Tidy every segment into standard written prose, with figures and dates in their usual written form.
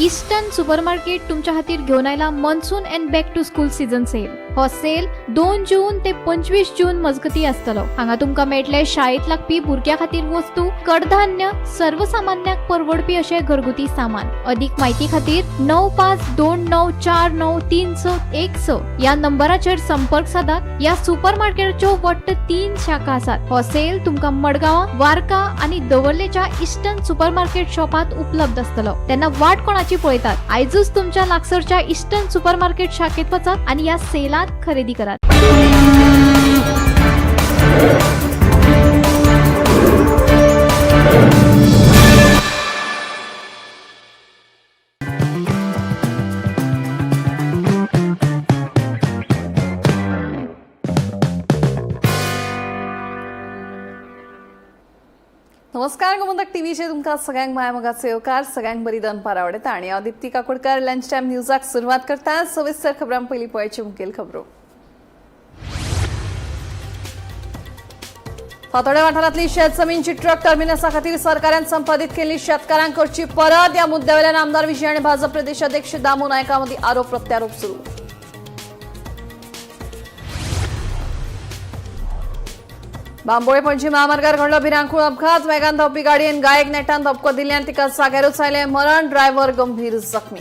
Eastern supermarket तुमच्या खातीर घेवन आयला monsoon and back to school season sale. हो सेल 2 जून ते 25 जून मजगती आसतलो. हांगा तुमकां मेळटले शाळेंत लागपी भुरग्यां खातीर वस्तू, कडधान्य, सर्वसामान्यांक परवडपी अशें घरगुती सामान. अधिक माहिती खातीर 9529493616 ह्या नंबराचेर संपर्क सादात. ह्या सुपरमार्केटाच्यो वट्ट 3 शाखा आसात. हो सेल तुमकां मडगांव, वार्का आनी दवर्लेच्या इस्टर्न सुपरमार्केट शॉपात उपलब्ध आसतलो. तेन्ना वाट कोणाची पळयतात? आयजूच तुमच्या लागसरच्या इस्टर्न सुपरमार्केट शाखेत वचात आनी ह्या सेलात खरेदी करात. नमस्कार, गोमंतक टीव्हीचेर तुमकां सगळ्यांक माया मोगाचो येवकार. सगळ्यांक बरी दनपार आवडटा आनी हांव दीप्ती काकोडकर लंच टायम न्यूजाक सुरवात करता. सविस्तर खबरां पयलीं पळयच्यो मुखेल खबरो. फातोड्या वाठारांतली शेत जमीनची ट्रक टर्मिनसा खातीर सरकारान संपादीत केल्ली शेतकारांक करची परत. या मुद्द्यावेल्यान आमदार विजय आनी भाजप प्रदेशाध्यक्ष दामू नायका मदीं आरोप प्रत्यारोप सुरू. बांबोळे पणजी महामार्गार घडलो भिरांकूळ अपघात. वेगान धांवपी गाडयेन गायक नेटान धपको दिल्ल्यान तिका जाग्यारूच आयलें मरण. ड्रायव्हर गंभीर जखमी.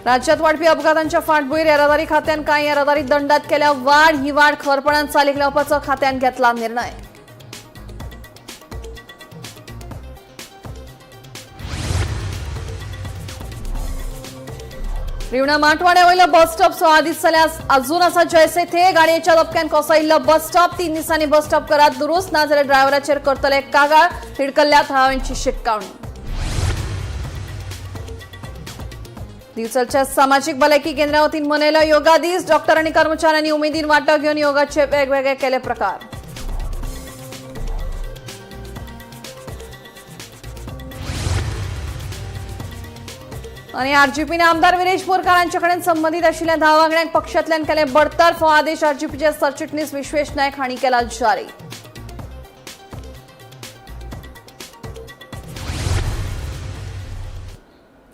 राज्यात वाढपी अपघातांच्या फाटभूंयेर येरादारी खात्यान कांय येरादारी दंडात केल्या वाढ. ही वाढ खरपणान चालीक लावपाचो खात्यान घेतला निर्णय. रिवणा माटवाड्या वयलो बस स्टॉप 16 दीस जाल्यार अजून आसा जैसे थे. गाडयेच्या धपक्यान कोसळिल्लो बस स्टॉप. 3 दिसांनी बस स्टॉप करात दुरुस्त, नाजाल्यार ड्रायव्हराचेर करतले कागाळ. तिडकल्ल्या थळाव्यांची शिटकावणी. दिवचलच्या सामाजिक भलायकी केंद्रा वतीन मनयलो योगा दीस. डॉक्टर आणि कर्मचाऱ्यांनी उमेदीन वांटो घेवन योगाचे वेगवेगळे केले प्रकार. आणि आरजीपीने आमदार विरेश बोरकार यांच्याकडे संबंधित आशिल्ल्या 10 वांगड्यांक पक्षांतल्यान केले बडतर्फ. हो आदेश आरजीपीचे सरचिटणीस विश्वेश नायक हांणी केला जारी.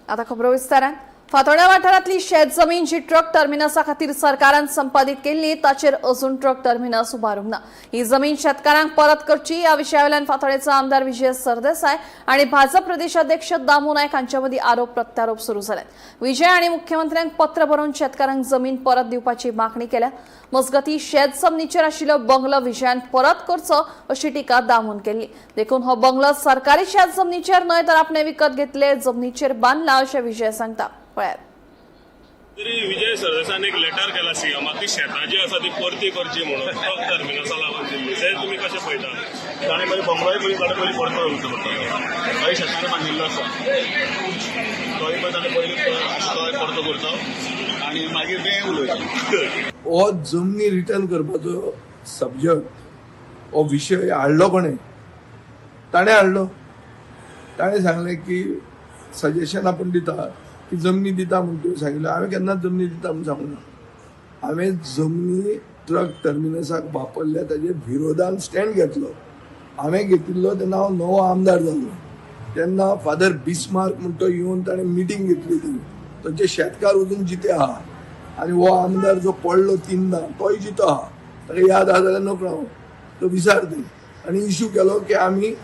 आता खबरो विस्तारान. फातोड्या वाठारांतली शेत जमीन जी ट्रक टर्मिनसा खातीर सरकारान संपादीत केल्ली ताचेर अजून ट्रक टर्मिनस उबारूंक ना. ही जमीन शेतकारांक परत करची या विशयावेल्यान फातोडेचो आमदार विजय सरदेसाय आनी भाजप प्रदेशाध्यक्ष दामू नायक हांच्या मदीं आरोप प्रत्यारोप सुरू जाले. विजय आनी मुख्यमंत्र्यांक पत्र बरोवन शेतकारांक जमीन परत दिवपाची मागणी केल्या. मजगती शेत जमनीचेर आशिल्लो बंगलो विजयान परत करचो अशी टिका दामून केल्ली. देखून हो बंगलो सरकारी शेत जमनीचेर न्हय तर आपणे विकत घेतले जमनीचेर बांदला अशें विजय सांगता. पळयात. तरी विजय सरदेसायन एक लेटर केला सीएमाक, ती शेतां जी आसा ती परती करची म्हणून, ट्रक टर्मिनसा लागून दिल्ली. ते तुमी कशें पळयता? ताणें मागीर बंगलोय पयलीं ताणें पयलीं परतो करचो पडटलो. तोय शेतान बांदिल्लो आसा, तोय पळय ताणें पयलीं तोय परतो करचो आनी मागीर तें उलोवचें. हो जमनी रिटर्न करपाचो सब्जक्ट, हो विशय हाडलो कोणें? ताणें हाडलो. ताणें सांगलें की सजेशन आपूण दिता की जमनी दिता म्हूण. तुवें सांगिल्लें, हांवें केन्नाच जमनी दिता म्हूण सांगूं ना. हांवें जमनी ट्रक टर्मिनसाक वापरल्या ताजे विरोधान स्टँड घेतलो. हांवें घेतिल्लो तेन्ना हांव नवो आमदार जाल्लो. तेन्ना फादर बिस्मार्क म्हूण तो येवन ताणें मिटींग घेतली. ती थंयचे शेतकार वचून जिते आहा आनी हो आमदार जो पडलो तिनदां तोय जितो आहा. ताका याद आहा जाल्यार नकळो हांव, तो विसार ती. आनी इशू केलो की आमी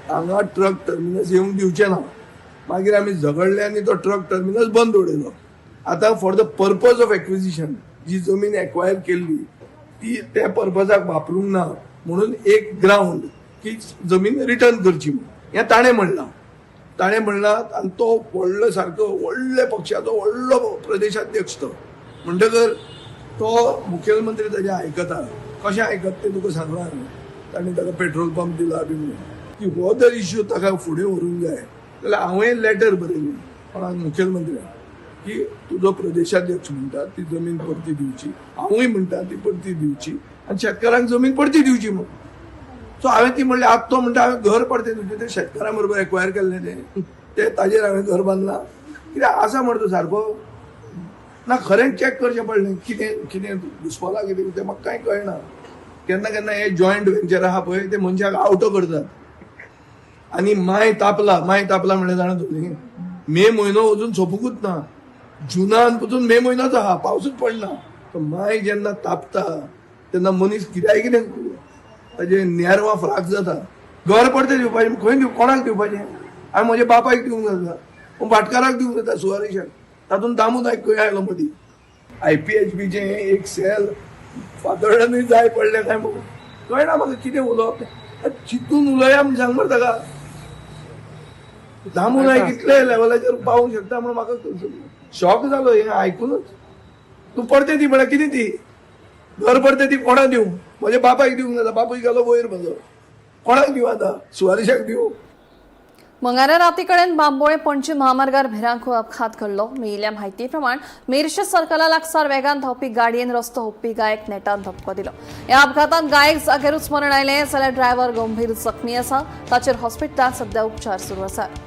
हांगा ट्रक टर्मिनस येवंक दिवचे ना. मागीर आमी झगडले आनी तो ट्रक टर्मिनस बंद उडयलो. आतां for the purpose of acquisition जी जमीन एक्वायर केल्ली ती त्या पर्पजाक वापरूंक ना म्हणून एक ग्रावंड की जमीन रिटर्न करची म्हणून हें ताणें म्हणलां. ताणें म्हणलां आनी तो व्हडलो सारको व्हडल्या पक्षाचो व्हडलो प्रदेशाध्यक्ष तो. म्हणटकर तो मुखेलमंत्री ताजें आयकता. कशें आयकत तें तुका सांगलां हांवें. ताणें ताका पेट्रोल पंप दिला बी म्हणून की हो जर इश्यू ताका फुडें व्हरूंक जाय जाल्यार हांवें लेटर बरयलें कोणाक, मुखेलमंत्र्याक, की तुजो प्रदेशाध्यक्ष म्हणटा ती जमीन परती दिवची, हांवूय म्हणटा ती परती दिवची आनी शेतकारांक जमीन परती दिवची म्हणून. सो हांवें ती म्हणलें. आतां तो म्हणटा हांवें घर परतें दिवचें. तें शेतकारां बरोबर एक्वायर केल्लें तें तें ताजेर हांवें घर बांदलां. कित्याक आसा मरे तो सारको ना. खरेंच चॅक करचें पडलें कितें कितें घुसपलां कितें तें म्हाका कांय कळना. केन्ना केन्ना हे जॉयंट वेंचर आहा पळय ते मनशाक आवटो करतात. आनी माय तापला, माय तापला म्हणल्यार जाणा तुमी, मे म्हयनो अजून सोंपूंकूच ना, जुनान पसून मे म्हयनोच आहा, पावसूच पडना. तो माय जेन्ना तापता तेन्ना मनीस कित्याय कितें ताजे नेरवां फ्राक जाता. घर परतें दिवपाचें खंय दिवं, कोणाक दिवपाचें? हांवें म्हज्या बापायक दिवंक जाता, भाटकाराक दिवंक जाता, सुवारेशाक. तातूंत दामू नायक खंय आयलो मदीं? IPHBचें एक सेल फातोर्ड्यानूय जाय पडलें काय म्हणून कळना म्हाका कितें उलोवप तें. चिंतून उलया म्हूण सांग मरे ताका. दामू नायक इतले लेवलाचेर पावूंक शकता म्हणून म्हाका शॉक जालो हें आयकुनूच. तूं परतें दी म्हळ्यार कितें दी? घर परतें दी, कोणाक दिवं? म्हज्या बापायक दिवंक जाता, बापूय गेलो वयर म्हजो, कोणाक दिवं आतां? सुवारेशाक दिवं? मंगळारा राती कडेन बांबोळे पणजी महामार्गार भिरांकूळ अपघात घडलो. मेळिल्ल्या म्हायती प्रमाण मेरशे सर्कला लागसार वेगान धांवपी गाडयेन रस्तो हुपपी गायक नेटान धपको दिलो. ह्या अपघातांत गायक जाग्यारूच मरण आयलें जाल्यार ड्रायव्हर गंभीर जखमी आसा. ताचेर हॉस्पिटलांत सध्या उपचार सुरू आसात.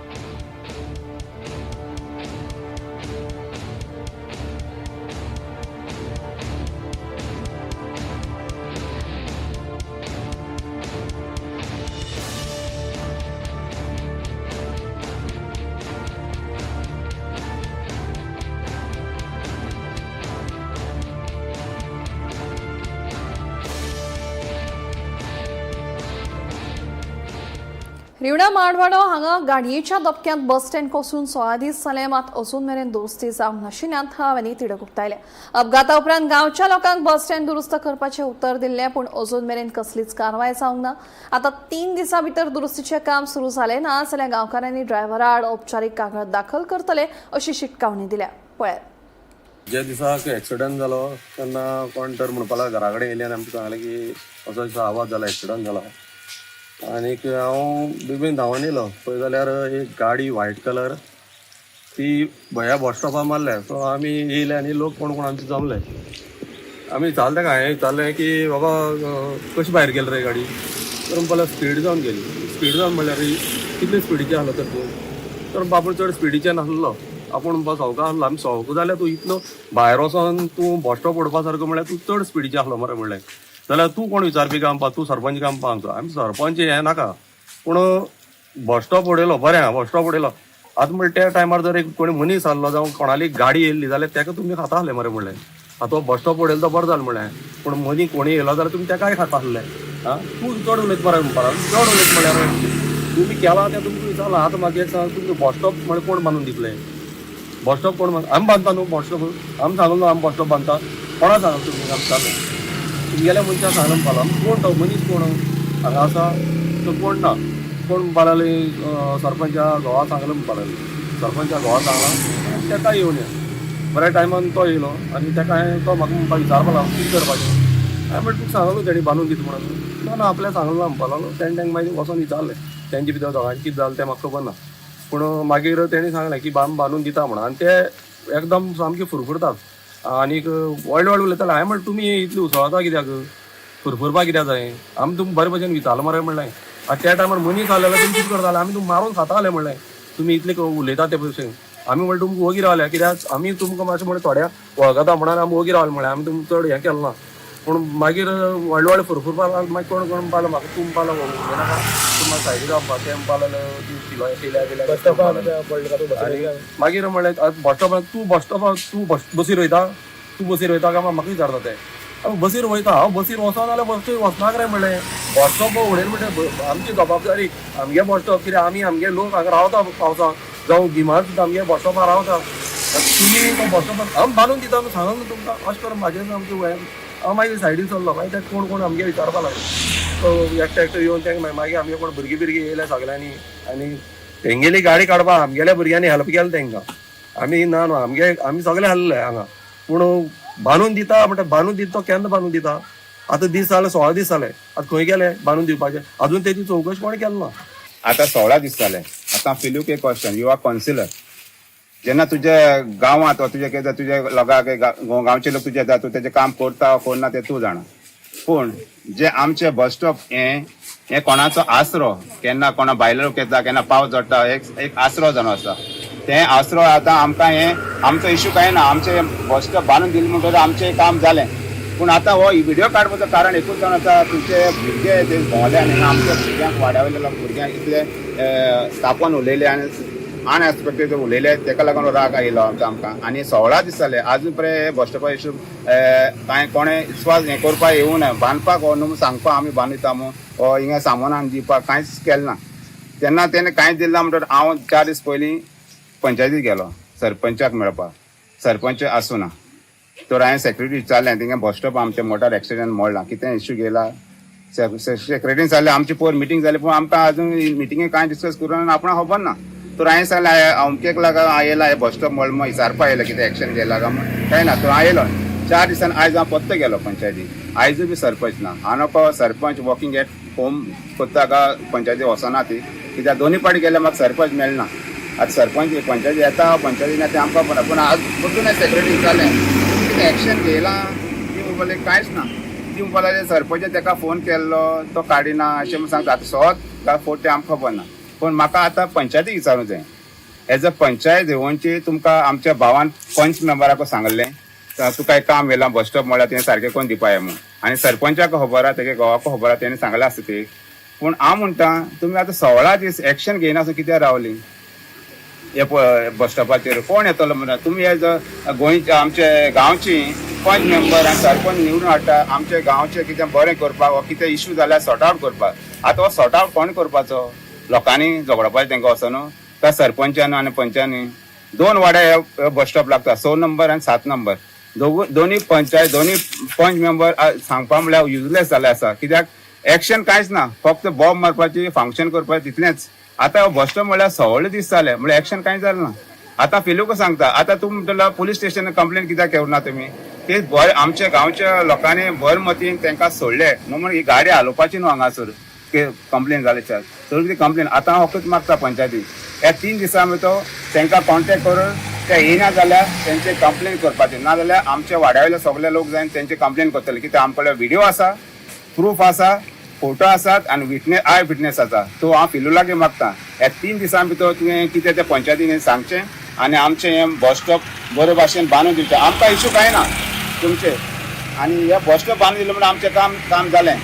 रिवणा माडवाडो हांगा गाडयेच्या धपक्यांत बस स्टँड कोसळून 16 दीस जाले, मात अजून मेरेन दुरुस्ती जावंक नाशिल्ल्यान थळाव्यांनी तिडक उक्तायल्या. अपघाता उपरांत गांवच्या लोकांक बस स्टँड दुरुस्त करपाचें उतर दिल्लें, पूण अजून मेरेन कसलीच कारवाय जावंक ना. आतां 3 दिसां भितर दुरुस्तीचें काम सुरू जालें ना जाल्यार गांवकारांनी ड्रायव्हरा आड औपचारीक कागद दाखल करतले अशी शिटकावणी दिल्या. पळयात. ज्या दिसा एक्सिडंट जालो तेन्ना कोण तर म्हणपाक लागलो, घरा कडेन येयले आनी आमकां सांगलें की असो असो आवाज जाला, एक्सिडंट जाला. आनीक हांव बेगीन धांवन येयलो, पळय जाल्यार एक गाडी व्हायट कलर ती भया बस स्टॉपार मारल्या. सो आमी येयले आनी लोक कोण कोण आमचे जमले. आमी विचारलें ताका, हांवें विचारलें की बाबा कशी भायर गेली रे गाडी? तर म्हणपाक लागलो स्पीड जावन गेली. स्पीड जावन म्हणल्यार कितले स्पिडीचेर आसलो तर तूं? तर बापूय चड स्पिडीचेर नासलो, आपूण म्हणपा सवका आसलो. आमी सवका जाल्यार तूं इतलो भायर वचोन तूं बस स्टॉप उडपा सारको म्हणल्यार तूं चड स्पिडीचेर आसलो मरे म्हणलें. जाल्यार तूं कोण विचारपी काय आमकां? तूं सरपंच काय आमकां आमचो? आमी सरपंच हें नाका, पूण बस स्टॉप उडयलो बरें आहा, बस स्टॉप उडयलो. आतां म्हणल्यार त्या टायमार जर एक कोणी मनीस आसलो जावं कोणाली गाडी येयल्ली जाल्यार ताका तुमी खाता आसले मरे म्हणलें. आतां तो बस स्टॉप उडयलो तो बरें जालें म्हणलें, पूण मदीं कोणी येयलो जाल्यार तुमी ताकाय खाता आसले. आं, तूं चड उलयता मरे म्हणपाक लागलो. चड उलयता म्हणल्यार तुमी केलां तें तुमकां विचारलां. आतां म्हाका एक सांग, तुमकां बस स्टॉप म्हणल्यार कोण बांदून दितले? बस स्टॉप कोण बांद? आमी बांदता न्हू बस स्टॉप, आमी सांगलो न्हू आमी बस स्टॉप बांदता. कोणा सांगला तुमी? आमी सांगलें तुमगेल्या मनशाक सांगलें म्हणपाक लागलो. कोण तो मनीस कोण हांगा आसा तो कोण ना? कोण म्हणपाक लागले सरपंचा घोवा सांगलें म्हणपाक लागले. सरपंचा घोवा सांगलां ताका येवन या. बऱ्या टायमान तो येयलो आनी ताका हांवें तो म्हाका म्हणपाक विचारपाक लागलो कितें करपाचें. हांवें म्हणलें तुका सांगलो तेणी बांदून दिता म्हणून. ना ना आपल्याक सांगलें ना म्हणपाक लागलो. तेणें तांकां मागीर वचोन विचारलें तेंचे भितर दोगांचें कितें जालें तें म्हाका खबर ना, पूण मागीर तेणी सांगलें की बांदून दिता म्हणून. आनी ते एकदम सामके फुरफुरतात आनीक व्हडले व्हडले उलयताले. हांवें म्हणलें तुमी इतली उसळता कित्याक, फुरफुरपाक कित्याक जाय? आमी तुमकां बरे भशेन विचारलें मरे म्हणलें. आनी त्या टायमार मनीस आसले जाल्यार तुमी कितें करताले? आमी तुमकां मारून खाता आसले म्हणलें. तुमी इतले उलयता ते भशेन. आमी म्हणलें तुमकां वगी रावल्या कित्याक आमी तुमकां मातशें म्हणलें थोड्या वळखता म्हणून आमी वगी रावले म्हणलें, आमी तुमकां चड हें केलें ना. पूण मागीर व्हडले व्हडले फुरफुरपाक लागले. मागीर कोण कोण म्हणपाक लागलो म्हाका, तूं म्हणपाक लागलो उलयनाका, तूं म्हाका सायडीक रावपा, ते म्हणपाक लागले तूं शिलो पिल्या बिल्या. आनी मागीर म्हणलें बस स्टॉपार तूं बस स्टॉपार तूं बसीर वयता, तूं बसीर वयता काय म्हाका विचारता ते. हांव बसीर वयता, हांव बसीर वचना जाल्यार बसीर वचनाक रे म्हणलें. बस स्टॉप उडयलें म्हणटा आमची जबाबदारी, आमगे बस स्टॉप कित्याक आमी आमगे लोक हांगा रावता पावसाक जावं गिमांत सुद्दां आमगे बस स्टॉपार रावता. तुमी तो बस स्टॉपार आमी बांदून दिता न्हू, सांगून न्हू तुमकां. अशें करून म्हाजें सामकें हें हांव मागीर सायडीन सरलो. मागीर ते कोण कोण आमगे विचारपाक लागले, एकटे एकटे येवन तेंका मागीर आमगे कोण भुरगीं बिरगीं येयले सगल्यांनी आनी तेंगेली गाडी काडपाक आमगेल्या भुरग्यांनी हेल्प केलें तेंकां. आमी ना न्हू, आमगे आमी सगळे हाडले हांगा, पूण बांदून दिता म्हणटा बांदून दिता तो केन्ना बांदून दिता? आतां दीस जाले, 16 दीस जाले, आतां खंय गेले बांदून दिवपाचे? अजून तेची चवकशी कोणें केली ना. आतां 16 दीस जाले. आतां फिलूक एक क्वेश्चन, you are councillor, जेन्ना तुज्या गांवांत वा तुज्या कितें तुज्या लोकांक गांवचे लोक तुज्या येता, तूं तेजें काम करता वा करना तें तूं जाणा, पूण जे आमचे बस स्टॉप हें कोणाचो आसरो, केन्ना कोणा भायले लोक येता, केन्ना पावस झडटा, एक आसरो जावन आसा. तें आसरो आतां आमकां हें आमचो इश्यू कांय ना, आमचें बस स्टॉप बांदून दिलें म्हणटकीर आमचें काम जालें. पूण आतां हो व्हिडियो काडपाचो कारण एकूच जावन आसा, तुमचे भुरगे ते भोंवले आनी आमच्या भुरग्यांक वाड्या वयल्या लोक भुरग्यांक इतले तापोन उलयले आनी अनएक्सपेक्टेड उलयले, तेका लागून राग आयलो आमकां आमकां. आनी 16 दीस जाले आजून पर्यंत बस स्टॉपा इशू कांय कोणें विस्वास हें करपाक येवना, बांदपाक हो न्हू सांगपाक आमी बांदिता म्हूण हो हिंगा सामान हाडून दिवपाक कांयच केलें ना. तेन्ना तेणें कांयच दिलें ना म्हणटकीर हांव 4 दीस पयलीं पंचायतीत गेलो सरपंचाक मेळपाक. सरपंच आसूं ना तर हांवें सेक्रेटरी विचारलें, थिंगा बस स्टॉप आमचे मोटार एक्सिडंट मोडला, कितें इश्यू गेला? सेक्रेटरीन सांगलें आमची पोर मिटींग जाली, पूण आमकां अजून मिटिंगे कांय डिस्कस करूं आपणाक खबर ना. तर हांवें सांगलें अमकेक लागून हांव येयला, हे बस स्टॉप मोडला म्हूण विचारपा येयला, कितें एक्शन घेयला काय म्हूण. कांय ना. तर हांव येयलो 4 दिसान. आयज हांव परतो गेलो पंचायती, आयजूय बी सरपंच ना. हांव नको सरपंच वर्किंग एट होम करता काय पंचायती वचना ती, कित्याक दोनूय पाटी गेल्यार म्हाका सरपंच मेळना. आतां सरपंच पंचायती येता पंचायती ना तें आमकां खबर ना. पूण आज परतून सेक्रेटरी विचारलें, तुमी कितें एक्शन घेयलां? ती म्हणपाक लागली कांयच ना. ती म्हणपाक लागली सरपंच तेका फोन केल्लो, तो काडिना अशें म्हूण सांगता. आतां सत काय फट तें आमकां खबर ना, पूण म्हाका आतां पंचायतीक विचारूंक जाय. एज अ पंचायत येवनची तुमकां आमच्या भावान पंच मेंबराक सांगलें, तुका एक काम येयलां बस स्टॉप म्हळ्यार तुवें सारकें करून दिवपा जाय म्हूण, आनी सरपंचाक खबर आहा, तेगे घोवाक खबर आहा, तेणें सांगलें आसता ती. पूण हांव म्हणटा तुमी आतां 16 दीस एक्शन घेयनासतना कित्याक रावली? हे पळय बस स्टॉपाचेर कोण येतलो म्हणून तुमी एज अ गोंयचे आमचे गांवची पंच मेंबर आनी सरपंच निवडून हाडटा आमच्या गांवचें कितें बरें करपाक वा कितें इश्यू जाल्यार सॉर्ट आवट करपाक. आतां हो सॉर्ट आवट कोण करपाचो? लोकांनी झगडपाचें तेंकां वचोन काय सरपंचान आनी पंचांनी? 2 वाड्या हे बस स्टॉप लागता, 6 नंबर आनी 7 नंबर. दोनूय पंचायत दोनूय पंच मेंबर सांगपा म्हणल्यार युजलेस जाल्ले आसा, कित्याक एक्शन कांयच ना, फक्त बॉम्ब मारपाची फंक्शन करपाचें तितलेंच. आतां हो बस स्टॉप म्हणल्यार 16 दीस जाले म्हणल्यार एक्शन कांय जालें ना. आतां फिलूक सांगता, आतां तूं म्हणटलो पुलीस स्टेशन कंप्लेन कित्याक करूं ना तुमी? ते बरे आमच्या गांवच्या लोकांनी बरे मतीन तांकां सोडले न्हू म्हण ही गाडी हालोवपाची न्हू हांगासर कंप्लेन जाले तर ती कंप्लेन. आतां हांव फकत मागता पंचायती ह्या 3 दिसां भितर तांकां कॉन्टेक्ट करून ते येयना जाल्यार तेंचे कंप्लेन करपाचे, ना जाल्यार आमच्या वाड्या वयले सगळे लोक जावन तेंचे कंप्लेन करतले. कित्याक आमचे कडेन व्हिडियो आसा, प्रूफ आसा, फोटो आसात आनी विटनेस I witness आसा. सो हांव फिलू लागीं मागता ह्या 3 दिसां भितर तुवें कितें तें पंचायतीन सांगचें आनी आमचें हें बस स्टॉप बरे भाशेन बांदून दिवचें. आमकां इशू कांय ना तुमचे, आनी हे बस स्टॉप बांदून दिलें म्हणून आमचें काम काम जालें.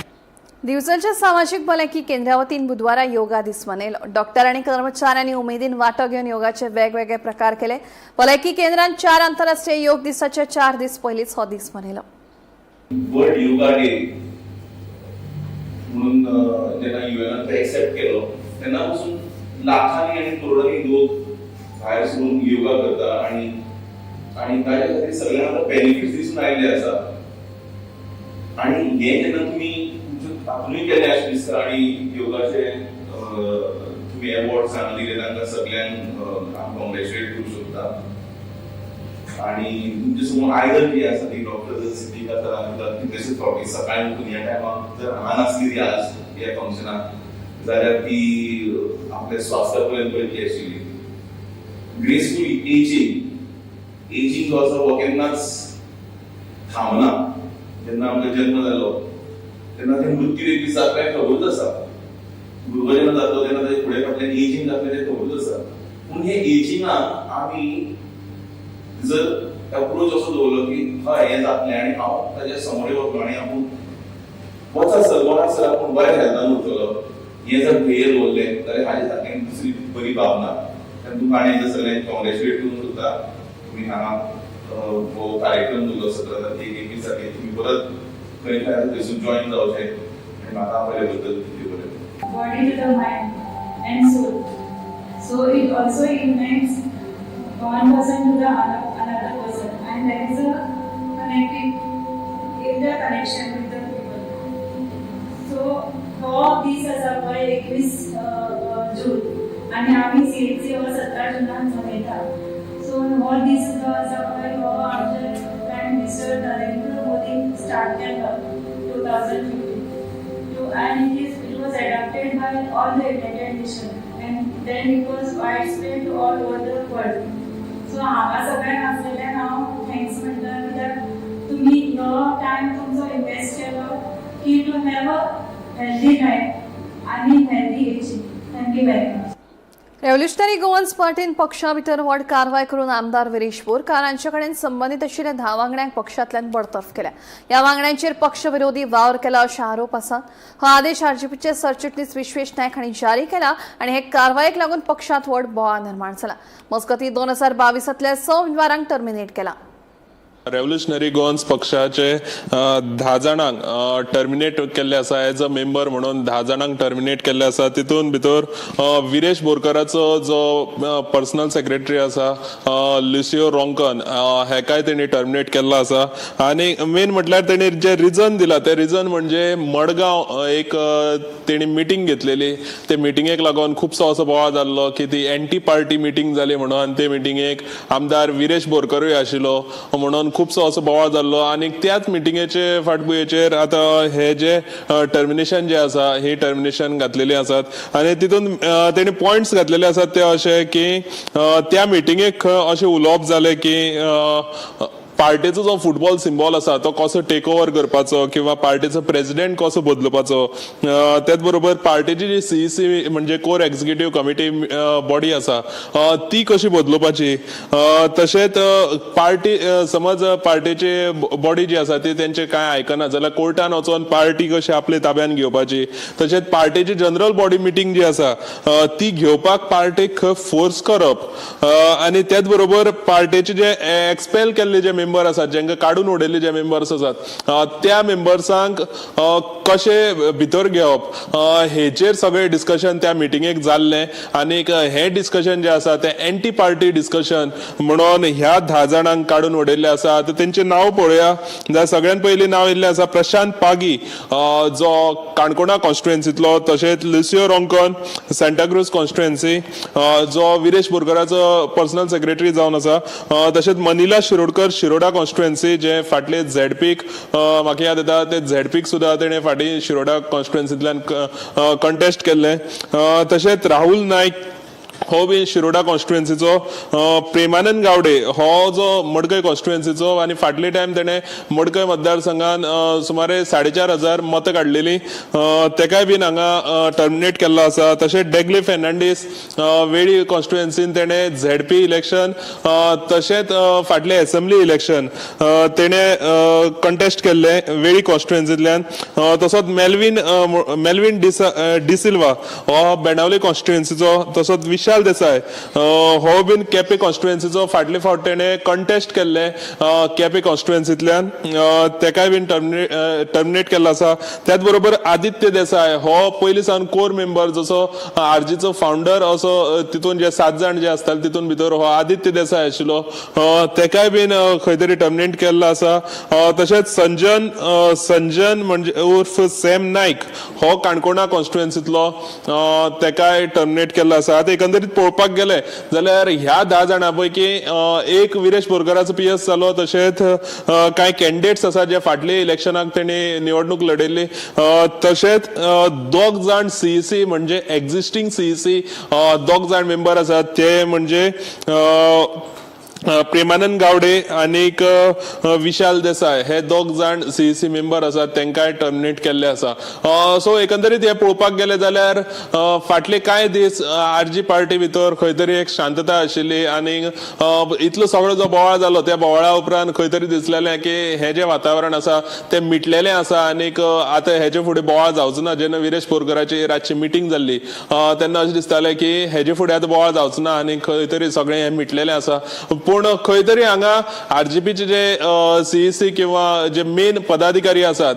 दिवचलच्या सामाजिक भलायकी केंद्रा वतीन बुधवारा योगा दीस मनयलो. डॉक्टर आनी कर्मचाऱ्यांनी उमेदीन वांटो घेवन योगाचे वेगवेगळे प्रकार केले. भलायकी केंद्रान 4 आंतरराष्ट्रीय योग दिसाचे 4 दीस पयलींच हो दीस मनयलो. वर्ल्ड योगा डे म्हणून जेन्ना युएनान तो एक्सेप्ट केलो तेन्ना पासून लाखांनी आनी करोडांनी लोक भायर सरून योगा करता आनी आनी ताच्या खातीर सगळ्यांक आतां बेनिफिट्स दिसून आयिल्ले आसा. आनी हें जेन्ना तुमी तुमच्या तातूंय केलें अशें दिसता आनी योगाचे तुमी एवॉर्ड्स हांगा दिले तांकां सगळ्यांक हांव कॉंग्रेच्युलेट करूं शकता. आणि तुमच्या समोर आयदन जी आसा ती डॉक्टर सिद्धिका सरान कितलेशेच फावटी सकाळी उठून ह्या टायमाक जर हांगा नासली ती आज ह्या फंक्शनाक जाल्यार ती आपल्या स्वास्थ्या पर्यंत पळयतली आशिल्ली. ग्रेसफूल एजींग, एजींग जो आसा हो केन्नाच थांबना. जेन्ना आमकां जन्म जालो तेन्ना ते मृत्यू एक दीस जातले खबरूच आसा. भुरगो जेन्ना जातलो तेन्ना ताजे फुडें फाटल्यान एजींग जातलें तें खबरूच आसा. पूण हे एजिंगाक आमी जर अप्रोच असो दवरलो की हय हें जातलें आनी हांव ताच्या समोर वतलो आनी आपूण वचासर मरासर आपूण बऱ्या हेल्थान उरतलो हें जर ध्येय दवरलें जाल्यार हाजे सारकें दुसरी बरी बाब ना. आनी तुमकां आनी एकदां सगळ्यांक कॉंग्रेच्युलेट करूंक सोदता. तुमी हांगा हो कार्यक्रम दवरलो 17 तारखेक 21 तारखेक तुमी परत खंय खंय आसा थंयसून जॉयन जावचें आनी म्हाका आपयल्या बद्दल देव बरें करूं. Body to the mind and soul. So it also unites one person to the another person, and there is a connecting interconnection with the people. So हो दीस आसा पळय 21 जून आनी आमी सीएचसी हो 17 जुनाक मनयता. सो हो दीस जो आसा पळय हो आमचे प्रायम मिनिस्टर नरेंद्र मोदीन स्टार्ट केलो 2015 and it was adopted by all the United Nations and then it was widespread to all over the world. So हांगा सगळ्यांक आसलेल्यांक हांव thanks म्हणटा, कित्याक तुमी हो टायम तुमचो इन्वेस्ट केलो की to have a healthy life आनी healthy ageing. Thank you very much. Revolutionary Goans पार्टीन पक्षा भितर व्हड कारवाय करून आमदार विरेश बोरकार हांचे कडेन संबंदीत आशिल्ल्या 10 वांगड्यांक पक्षांतल्यान बडतर्फ केल्या. ह्या वांगड्यांचेर पक्ष विरोधी वावर केला अशे आरोप आसात. हो आदेश आरजीपीचे सरचिटणीस विश्वेश नायक हांणी जारी केला आनी हे कारवायेक लागून पक्षांत व्हड बोवाळ निर्माण जाला. मजगतीं 2022तल्या 6 उमेदवारांक टर्मिनेट केला. रेव्होल्युशनरी गोवन्स पक्षाचे 10 जाणांक टर्मिनेट केल्ले आसा. एज अ मेंबर म्हणून 10 जाणांक टर्मिनेट केल्ले आसा. तितून भितर विरेश बोरकाराचो जो पर्सनल सेक्रेटरी आसा लुसियो रोंकन हेकाय तेणी टर्मिनेट केल्लो आसा. आनी मेन म्हटल्यार तेणी जे रिजन दिला ते रिजन म्हणजे मडगांव एक तेणी मिटींग घेतलेली, ते मिटिंगेक लागून खुबसो असो बोवाळ जाल्लो की ती एंटी पार्टी मिटींग जाली म्हणून, आनी ते मिटिंगेक आमदार विरेश बोरकरूय आशिल्लो म्हणून खुबसो असो बोवाळ जाल्लो. आनी त्याच मिटिंगेचे फाटभुंयेचेर आतां हे जे टर्मिनेशन जे आसा ही टर्मिनेशन घातलेली आसात. आनी तितून तेणी पॉयंट्स घातलेले आसात ते अशे की त्या मिटिंगेक अशें उलोवप जालें की पार्टेचो जो फुटबॉल सिम्बॉल आसा तो कसो टेक ओवर करपाचो किंवा पार्टेचो प्रेजिडेंट कसो बदलपाचो, त्याच बरोबर पार्टेची जी सीईसी म्हणजे कोर एक्झिक्युटीव कमिटी बॉडी आसा ती कशी बदलपाची, तशेंच पार्टी समज पार्टेची बॉडी जी आसा ती तेंचे कांय आयकना जाल्यार कोर्टान वचोन पार्टी कशी आपले ताब्यान घेवपाची, तशेंच पार्टेची जनरल बॉडी मिटींग जी आसा ती घेवपाक पार्टेक फोर्स करप, आनी त्याच बरोबर पार्टेचे जे एक्सपेल केल्ले जे मेंबर आसात, जेंका काडून उडयल्ले जे मेंबर्स आसात त्या मेंबर्सांक कशे भितर घेवप हेचेर सगळें डिस्कशन त्या मिटिंगेक जाल्लें. आनीक हें डिस्कशन जें आसा तें एंटी पार्टी डिस्कशन म्हणून ह्या 10 जाणांक काडून उडयल्लें आसा. आतां तेंचें नांव पळोवया जाल्यार सगळ्यान पयलीं नांव येयल्लें आसा प्रशांत पागी जो काणकोणा कॉन्स्टिट्युएन्सींतलो, तशेंच लुसियो रोंकन सांताक्रूज कॉन्स्टिट्युएन्सी जो विरेश बोरकराचो पर्सनल सेक्रेटरी जावन आसा, तशेंच मनिला शिरोडकर शिरोडा कॉन्स्टिट्युएन्सी जे फाटले झेडपीक म्हाका याद येता ते झेडपीक सुद्दां तेणें फाटीं शिरोडा कॉन्स्टिट्युएन्सींतल्यान कंटेस्ट केल्लें, तशेंच राहुल नायक हो बी शिरोडा कॉन्स्टिट्युएन्सीचो, प्रेमानंद गावडे हो जो मडकय कॉन्स्टिट्युएन्सीचो आनी फाटले टायम तेणें मडकय मतदारसंघान सुमारे 4,500 मतां काडलेली तेकाय बीन हांगा टर्मिनेट केल्लो आसा. तशेंच डेगले फेर्नांडीस वेळी कॉन्स्टिट्युएन्सीन तेणें झेडपी इलेक्शन तशेंच फाटलें एसेंब्ली इलेक्शन तेणें कंटेस्ट केल्लें वेळी कॉन्स्टिट्युएन्सींतल्यान, तसोच मेल्विन डिसिल्वा हो बेणावली कॉन्स्टिट्युएन्सीचो, तसोच विशाल देसाय हो बीन केपे कॉन्स्टिट्युएन्सीचो फाटले फावट तेणें कंटेस्ट केल्ले केपे कॉन्स्टिट्युएन्सींतल्यान तेकाय बीन टर्मिनेट केल्लो आसा. त्याच बरोबर आदित्य देसाय हो पयलीं सावन कोर मेंबर जसो आरजीचो फावंडर असो तितून जे 7 जाण जे आसताले तितून भितर हो आदित्य देसाय आशिल्लो तेकाय बीन खंय तरी टर्मिनेट केल्लो आसा. तशेंच संजन म्हणजे उर्फ सॅम नायक हो काणकोणा कॉन्स्टिट्युएन्सींतलो तेकाय टर्मिनेट केल्लो आसा. आतां एकंदरीत पळोवपाक गेले जाल्यार ह्या 10 जाणां पैकी एक विरेश बोरकराचो पीएस जालो, तशेंच कांय कॅन्डिडेट्स आसा जे फाटले इलेक्शनाक तेणी निवडणूक लढयल्ली, तशेंच 2 जाण सीईसी म्हणजे एक्झिस्टींग सीईसी 2 जाण मेंबर आसात ते म्हणजे प्रेमानंद गावडे आनीक विशाल देसाय हे 2 जाण सीईसी मेंबर आसात तेंकाय टर्मिनेट केल्ले आसा. सो एकंदरीत हे पळोवपाक गेले जाल्यार फाटले कांय दीस आरजी पार्टी भितर खंय तरी एक शांतता आशिल्ली आनी इतलो सगळो जो बोवाळ जालो त्या बोवाळा उपरांत खंय तरी दिसलेलें की हें जें वातावरण आसा तें मिटलेलें आसा आनीक आतां हेजे फुडें बोवाळ जावचो ना. जेन्ना विरेश बोरकराची रातची मिटींग जाल्ली तेन्ना अशें दिसतालें की हेजे फुडें आतां बोवाळ जावचो ना आनी खंय तरी सगळें हें मिटलेलें आसा. पूण खंय तरी हांगा आरजीपीचे जे सीईसी किंवा जे मेन पदाधिकारी आसात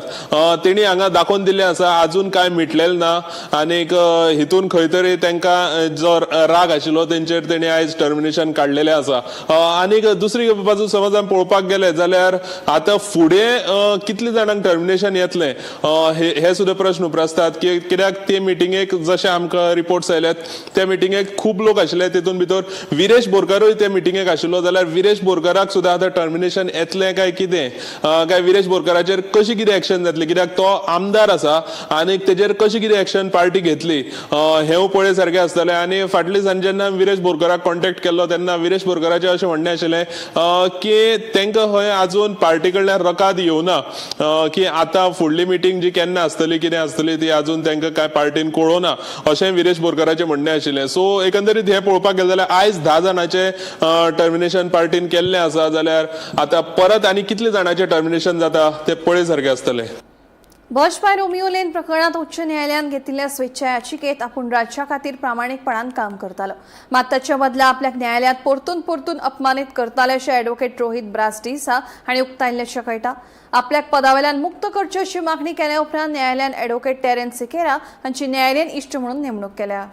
तेणी हांगा दाखोवन दिल्लें आसा आजून कांय मिटलेलें ना आनीक हितून खंय तरी तांकां जो राग आशिल्लो तेंचेर तेणी आयज टर्मिनेशन काडलेलें आसा. आनीक दुसरी बाजू समज आमी पळोवपाक गेले जाल्यार आतां फुडें कितले जाणांक टर्मिनेशन येतलें हे सुद्दां प्रश्न उप्रासतात की कित्याक ते मिटिंगेक जशे आमकां रिपोर्ट्स आयल्यात त्या मिटिंगेक खूब लोक आशिल्ले, तितून भितर विरेश बोरकरूय ते मिटिंगेक आशिल्लो. जाल्यार विरेश बोरकराक सुद्दां आतां टर्मिनेशन येतलें काय कितें, काय विरेश बोरकराचेर कशी कितें एक्शन जातली, कित्याक तो आमदार आसा आनी तेजेर कशी कितें एक्शन पार्टी घेतली हें पळय सारकें आसतलें. आनी फाटले दिसान जेन्ना विरेश बोरकराक कॉन्टेक्ट केल्लो तेन्ना विरेश बोरकराचें अशें म्हणणें आशिल्लें की तांकां हय अजून पार्टी कडल्यान रकाद येवना की आतां फुडली मिटींग जी केन्ना आसतली कितें आसतली ती अजून तांकां काय पार्टीन कळोवना अशें विरेश बोरकराचें म्हणणें आशिल्लें. सो एकंदरीत हें पळोवपाक गेलें जाल्यार आयज 10 जाणांचें टर्मिनेशन पार्टीन केल्लें आसा, जाल्यार आतां परत आनी कितले जाणांचें टर्मिनेशन जाता तें पळय सारकें आसतलें. बर्च बाय रोमियो लेन प्रकरणात उच्च न्यायालयान घेतिल्ल्या स्वेच्छा याचिकेत आपूण राज्या खातीर प्रामाणीकपणान काम करतालो, मात ताच्या बदला आपल्याक न्यायालयात परतून परतून अपमानीत करताले अशें ॲडव्होकेट रोहित ब्रास डिसा हांणी उक्तायल्ल्याचें कळटा. आपल्याक पदावेल्यान मुक्त करची अशी मागणी केल्या उपरांत न्यायालयान ॲडव्होकेट टेरेन्स सिकेरा हांची न्यायालयीन इश्ट म्हणून नेमणूक केल्या.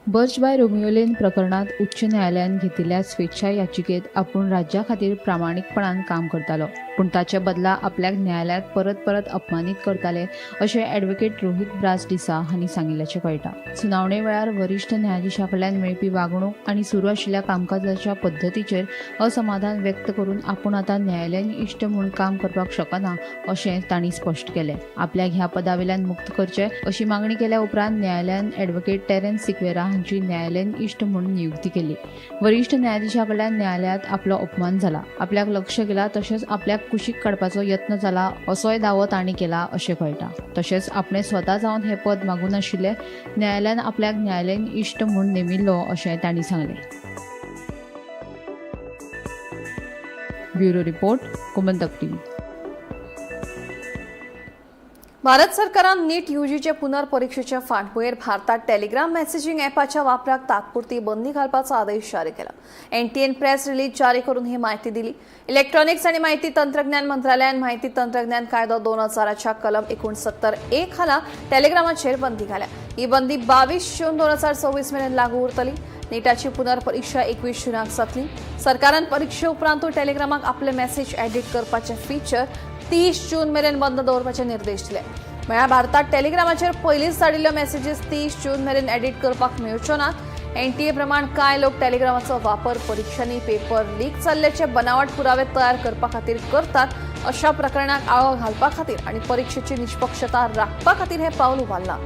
बर्च बाय रोमियो लेन प्रकरणात उच्च न्यायालयान घेतिल्ल्या स्वेच्छा याचिकेत आपूण राज्या खातीर प्रामाणीकपणान काम करतालो, पूण ताचे बदला आपल्याक न्यायालयात परत परत अपमानीत करताले अशें ॲडव्होकेट रोहित ब्रास डिसा हांणी सांगिल्ल्याचें कळटा. सुनावणे वेळार वरिश्ठ न्यायाधिशा कडल्यान मेळपी वागणूक आनी सुरू आशिल्ल्या कामकाजाच्या पद्दतीचेर असमाधान व्यक्त करून आपूण आतां न्यायालयीन इश्ट म्हूण काम करपाक शकना अशें तांणी स्पश्ट केलें. आपल्याक ह्या पदावेल्यान मुक्त करचें अशी मागणी केल्या उपरांत न्यायालयान ॲडव्होकेट टेरेन्स सिक्वेरा हांची न्यायालयीन इश्ट म्हूण नियुक्ती केली. वरिश्ठ न्यायाधिशा कडल्यान न्यायालयात आपलो अपमान जाला, आपल्याक लक्ष केला तशेंच आपल्याक कुशीक काडपाचो यत्न जाला असोय दावो तांणी केला अशें कळटा. तशेंच आपणे स्वता जावन हें पद मागूं नाशिल्लें, न्यायालयान आपल्याक न्यायालयीन इश्ट म्हूण नेमिल्लो अशें तांणी सांगलें. Bureau report, Gomantak TV. Bharat सरकारान नीट यूजीचे पुनर्परीक्षेच्या फाटभुंयेर भारतात टेलिग्राम मेसेजिंग ॲपाच्या वापराक तात्पुरती बंदी घालपाचो आदेश जारी केला. एनटीएन प्रेस रिलीज जारी करून ही माहिती दिली. इलेक्ट्रॉनिक्स आणि माहिती तंत्रज्ञान मंत्रालयान माहिती तंत्रज्ञान कायदो 2000च्या कलम 69(1) खाला टेलिग्रामाचेर बंदी घाल्या. ही बंदी 22 जून 2024 मेरेन लागू उरतली. नीटाची पुनर्परीक्षा 21 जुनाक जातली. सरकारान परीक्षे उपरांतूय टेलिग्रामाक आपले मेसेज एडिट करपाचे फीचर 30 जून मेरेन बंद दवरपाचे निर्देश दिले. म्हळ्यार भारतात टेलिग्रामाचेर पयलींच धाडिल्ल्यो मेसेजीस 30 जून मेरेन एडिट करपाक मेळच्यो नात. एनटीए प्रमाण कांय लोक टेलिग्रामाचो वापर परिक्षांनी पेपर लीक जाल्ल्याचे बनावट पुरावे तयार करपा खातीर करतात. अशा प्रकरणाक आळो घालपा खातीर आनी परिक्षेची निष्पक्षता राखपा खातीर हें पावल उबारलां.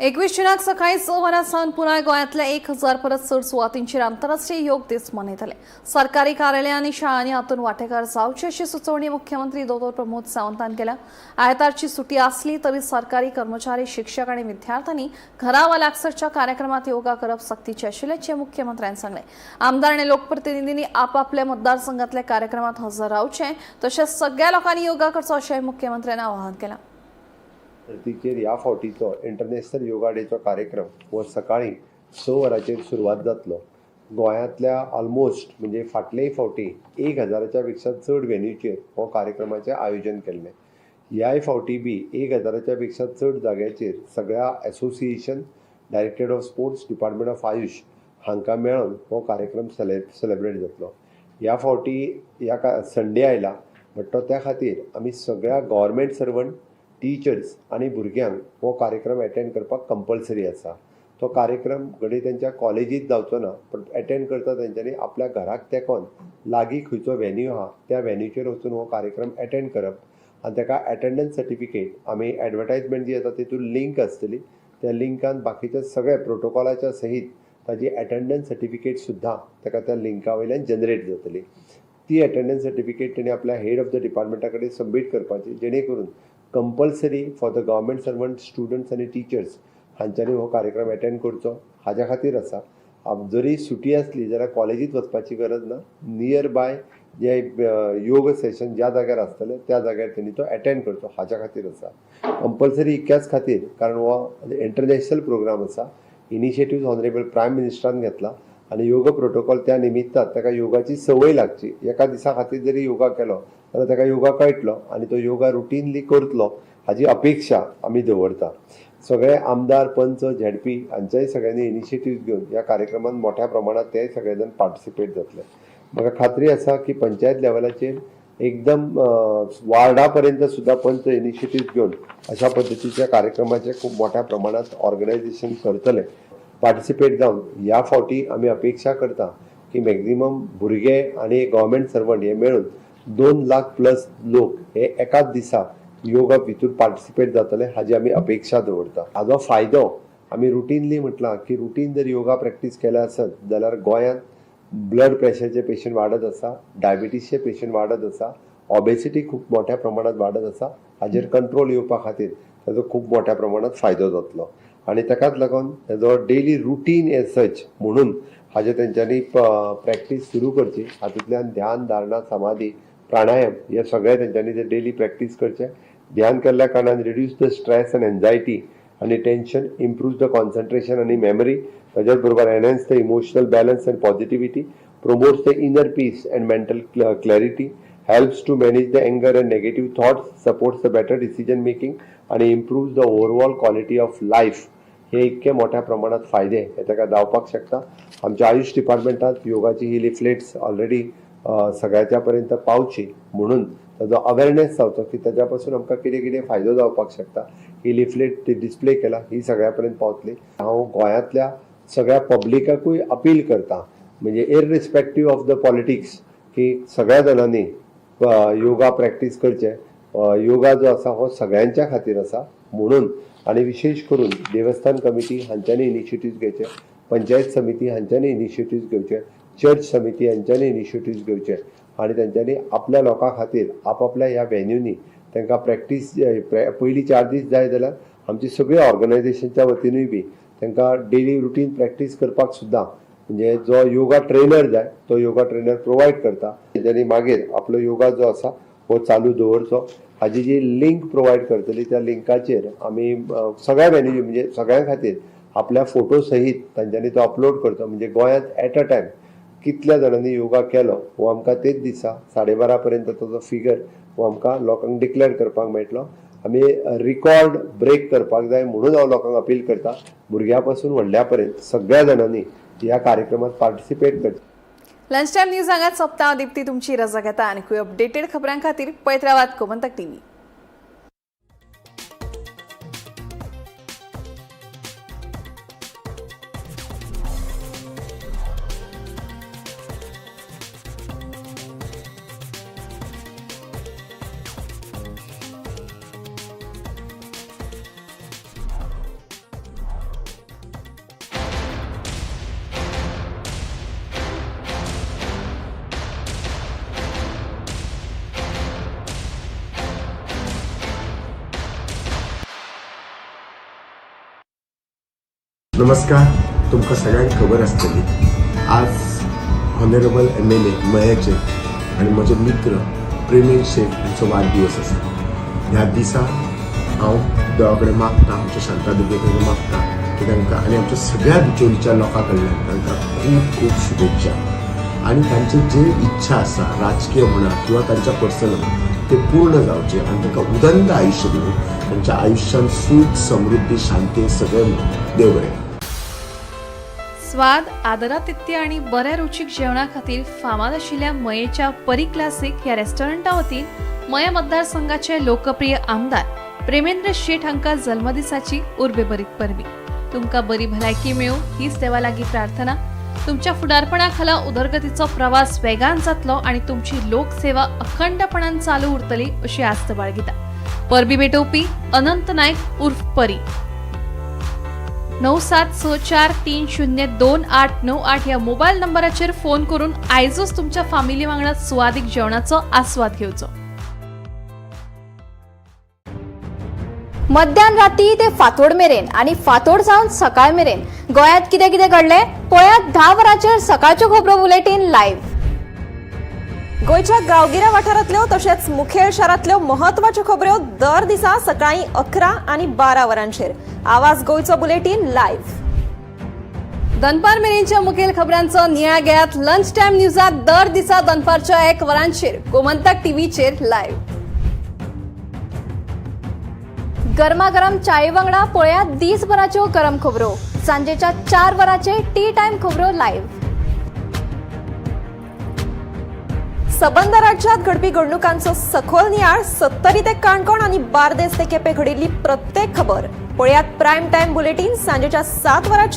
21 जुनाक सकाळी 6 वरां सावन पुराय गोंयांतल्या 1000 परस चड सुवातींचेर आंतरराष्ट्रीय योग दीस मनयतले. सरकारी कार्यालयां आनी शाळांनी हातूंत वांटेकार जावचे अशी सुचोवणी मुख्यमंत्री दोतोर प्रमोद सावंतान केल्या. आयतारची सुटी आसली तरी सरकारी कर्मचारी, शिक्षक आनी विद्यार्थ्यांनी घरा वा लागसरच्या कार्यक्रमात योगा करप सक्तीचें आशिल्ल्याचें मुख्यमंत्र्यान सांगलें. आमदार आनी लोकप्रतिनिधींनी आपापल्या मतदारसंघातल्या कार्यक्रमात हजर रावचें तशेंच सगळ्या लोकांनी योगा करचो अशें मुख्यमंत्र्यान आवाहन केलां. धर्तीचेर ह्या फावटीचो इंटरनॅशनल योगा डेचो कार्यक्रम हो सकाळी 6 वरांचेर सुरवात जातलो. गोंयांतल्या ऑलमोस्ट म्हणजे फाटलेय फावटी 1000च्या पेक्षा चड व्हेन्यूचेर हो कार्यक्रमाचें आयोजन केल्लें. ह्याय फावटी बी 1000च्या पेक्षा चड जाग्याचेर सगळ्या association, directorate of sports, department of AYUSH हांकां मेळून हो कार्यक्रम सेलेब्रेट जातलो. ह्या फावटी ह्या संडे आयला बट तो त्या खातीर आमी सगळ्या गव्हर्मेंट सर्वंट, टिचर्स आनी भुरग्यांक हो कार्यक्रम एटेंड करपाक कंपल्सरी आसा. तो कार्यक्रम घडये तेंच्या कॉलेजींत जावचो ना, पण एटेंड करता तेंच्यांनी आपल्या घराक तेंकोन लागीं खंयचो व्हेन्यू आहा त्या व्हेन्यूचेर वचून हो कार्यक्रम एटेंड करप आनी ताका एटेंडन्स सर्टिफिकेट आमी एडवर्टायजमेंट जी येता तितून लिंक आसतली, त्या लिंकान बाकीच्या सगळ्या प्रोटोकॉलाच्या सहीत ताजी एटेंडन्स सर्टिफिकेट सुद्दां ताका त्या लिंका वयल्यान जनरेट जातली. ती एटेंडन्स सर्टिफिकेट तेणी आपल्या हेड ऑफ the डिपार्टमेंटा कडेन सबमीट करपाची, जेणे करून compulsory for the government servant, students आनी टिचर्स हांच्यांनी हो कार्यक्रम एटेंड करचो हाज्या खातीर आसा. जरी सुटी आसली जाल्यार कॉलेजींत वचपाची गरज ना, नियर बाय जे योग सेशन ज्या जाग्यार आसतलें त्या जाग्यार तेणी तो एटेंड करचो हाज्या खातीर आसा. कंपल्सरी इतक्याच खातीर, कारण हो इंटरनॅशनल प्रोग्राम आसा. इनिशिएटीव ऑनरेबल प्रायम मिनिस्टरान घेतला आनी योगा प्रोटोकॉल त्या निमित्तान ताका योगाची संवय लागची. एका दिसा खातीर जरी योगा केलो जाल्यार ताका योगा कळटलो आनी तो योगा रुटीनली करतलो हाजी अपेक्षा आमी दवरता. सगळे आमदार, पंच, झेडपी हांच्याय सगळ्यांनी इनिशिएटीव घेवन ह्या कार्यक्रमांत मोठ्या प्रमाणात ते सगळे जाण पार्टिसिपेट जातले. म्हाका खात्री आसा की पंचायत लेवलाचेर एकदम वार्डा पर्यंत सुद्दां पंच इनिशिएटीव घेवन अशा पद्दतीच्या कार्यक्रमाचे खूब मोठ्या प्रमाणात ऑर्गनायझेशन करतले. पार्टिसिपेट जावन ह्या फावटी आमी अपेक्षा करता की मॅक्झिमम भुरगे आनी गव्हर्मेंट सर्वंट हे मेळून 2 लाख प्लस लोक हे एकाच दिसा योगा भितूर पार्टिसिपेट जातले हाजी आमी अपेक्षा दवरता. हाजो फायदो आमी रुटीनली म्हटलां की रुटीन जर योगा प्रॅक्टीस केल्या आसत जाल्यार गोंयांत ब्लड प्रेशरचे पेशंट वाडत आसा, डायबिटीसचे पेशंट वाडत आसा, ऑबेसिटी खूब मोठ्या प्रमाणात वाडत आसा. हाजेर कंट्रोल येवपा खातीर ताजो खूब मोठ्या प्रमाणात फायदो जातलो आनी ताकाच लागून ताजो डेली रुटीन एज सच म्हणून हाजे तेंच्यांनी प्रॅक्टीस सुरू करची. हातूंतल्यान ध्यान, धारणा, समाधी, प्राणायाम हे सगळे तेंच्यांनी ते डेली प्रॅक्टीस करचे. ध्यान केल्ल्या कारणान reduce the stress and anxiety आनी टेन्शन, इम्प्रूव्स the concentration आनी मेमरी, ताज्याच बरोबर enhance the emotional balance and positivity, promotes the inner peace and mental clarity, helps to manage the anger and negative thoughts, supports the better decision making आनी improves the overall quality of life. हे इतके मोठ्या प्रमाणात फायदे हे ताका जावपाक शकता. आमच्या आयुष डिपार्टमेंटात योगाची ही लिफलेट्स ऑलरेडी सगळ्याच्या पर्यंत पावची म्हणून ताजो अवेरनेस जावचो की ताज्या पासून आमकां कितें कितें फायदो जावपाक शकता. ही लिफलेट डिस्प्ले केला, ही सगळ्या पर्यंत पावतली. हांव गोंयांतल्या सगळ्या पब्लिकाकूय अपील करता, म्हणजे इररिस्पेक्टीव ऑफ the politics, की सगळ्या जाणांनी योगा प्रॅक्टीस करचे. योगा जो आसा हो सगळ्यांच्या खातीर आसा म्हणून, आनी विशेश करून देवस्थान कमिटी हांच्यांनी इनिशिएटीव्स घेवचे, पंचायत समिती हांच्यांनी इनिशिएटीव्स घेवचे, चर्च समिती हांच्यांनी इनिशिएटीव्स घेवचे आनी तेंच्यांनी आपल्या लोकां खातीर आपापल्या ह्या व्हेन्यूनी तांकां प्रॅक्टीस पयलीं 4 दीस जाय जाल्यार आमची सगळी ऑर्गनायझेशनच्या वतीनूय बी तांकां डेली रुटीन प्रॅक्टीस करपाक सुद्दां म्हणजे जो योगा ट्रेनर जाय तो योगा ट्रेनर प्रोवायड करता. तेंच्यांनी मागीर आपलो योगा जो आसा हो चालू दवरचो. हाजी जी लिंक प्रोवायड करतली त्या लिंकाचेर आमी सगळ्या व्हेन्यू म्हणजे सगळ्यां खातीर आपल्या फोटो सहीत तांच्यांनी तो अपलोड करचो. म्हणजे गोंयांत एट अ टायम कितल्या जाणांनी योगा केलो हो आमकां तेच दिसा 12:30 पर्यंत ताजो फिगर हो आमकां लोकांक डिक्लेअर करपाक मेळटलो. आमी रिकॉर्ड ब्रेक करपाक जाय म्हणून हांव लोकांक अपील करता, भुरग्यां पासून व्हडल्या पर्यंत सगळ्या जाणांनी ह्या कार्यक्रमात पार्टिसिपेट करचें. लंच टायम न्यूज हांगाच सोंपता. दीप्ती तुमची रजा घेता आनी अपडेटेड खबरां खातीर पळयत रावात गोमंतक टीव्ही. नमस्कार. तुमकां सगळ्यांक खबर आसतली, आज ऑनरेबल MLA मयाचे आनी म्हजे मित्र प्रेमेंद्र शेट हांचो वाडदिवस आसा. ह्या दिसा हांव देवा कडेन मागता, आमच्या शांतादुर्गे कडेन मागता की तांकां आनी आमच्या सगळ्या बिचोलीच्या लोकां कडल्यान तांकां खूब खूब शुभेच्छा आनी तांची जे इच्छा आसा राजकीय म्हणा किंवा तांच्या पर्सनल म्हणा ते पूर्ण जावचे आनी तांकां उदंड आयुश्य दिवं. तांच्या आयुश्यान सूख, समृद्धी, शांती सगळें मेळूं. देव बरें. स्वाद, आदरातिथ्य आणि बऱ्या रुचीक जेवणा खातीर फामाद आशिल्ल्या मयेच्या परी क्लासिक ह्या रेस्टॉरंटा वतीन मया मतदारसंघाचे लोकप्रिय आमदार प्रेमेंद्र शेट हांकां जल्मदिसाची उर्बेभरीत परबी. तुमकां बरी भलायकी मेळूं हीच देवा लागीं प्रार्थना. तुमच्या फुडारपणा खाला उदरगतीचो प्रवास वेगान जातलो आनी तुमची लोकसेवा अखंडपणान चालू उरतली अशी आस्त बाळगिता. परबी भेटोवपी अनंत नायक उर्फ परी. 9764 30 2898 ह्या मोबायल नंबराचेर फोन करून आयजूच तुमच्या फामिली वांगडा सुवादीक जेवणाचो आस्वाद घेवचो. मध्यान राती ते फांतोड मेरेन आनी फांतोड जावन सकाळ मेरेन गोंयांत कितें कितें घडलें पळयात 10 वरांचेर सकाळच्यो खबरो बुलेटीन लायव्ह. गोंयच्या गांवगिऱ्या वाठारांतल्यो तशेंच मुखेल शारांतल्यो म्हत्वाच्यो खबऱ्यो दर दिसा सकाळीं 11 आनी 12 वरांचेर आवाज गोंयचो बुलेटीन लायव्ह. दनपार मेरेनच्या मुखेल खबरांचो नियाळ घेयात लंच टायम न्यूजात दर दिसा दनपारच्या 1 वरांचेर गोमंतक टीव्हीचेर लायव्ह. गरमागरम चाये वांगडा पळयात दीसभराच्यो गरम खबरो सांजेच्या 4 वरांचेर टी टायम खबरो लायव्ह. सबंद राज्यात घडपी घडणुकांचो सखोल नियाळ सत्तरी ते काणकोण आनी बार्देस ते केपें घडिल्ली प्रत्येक खबर पळयात प्रायम टायम बुलेटीन सांजेच्या 7 वरांचेर.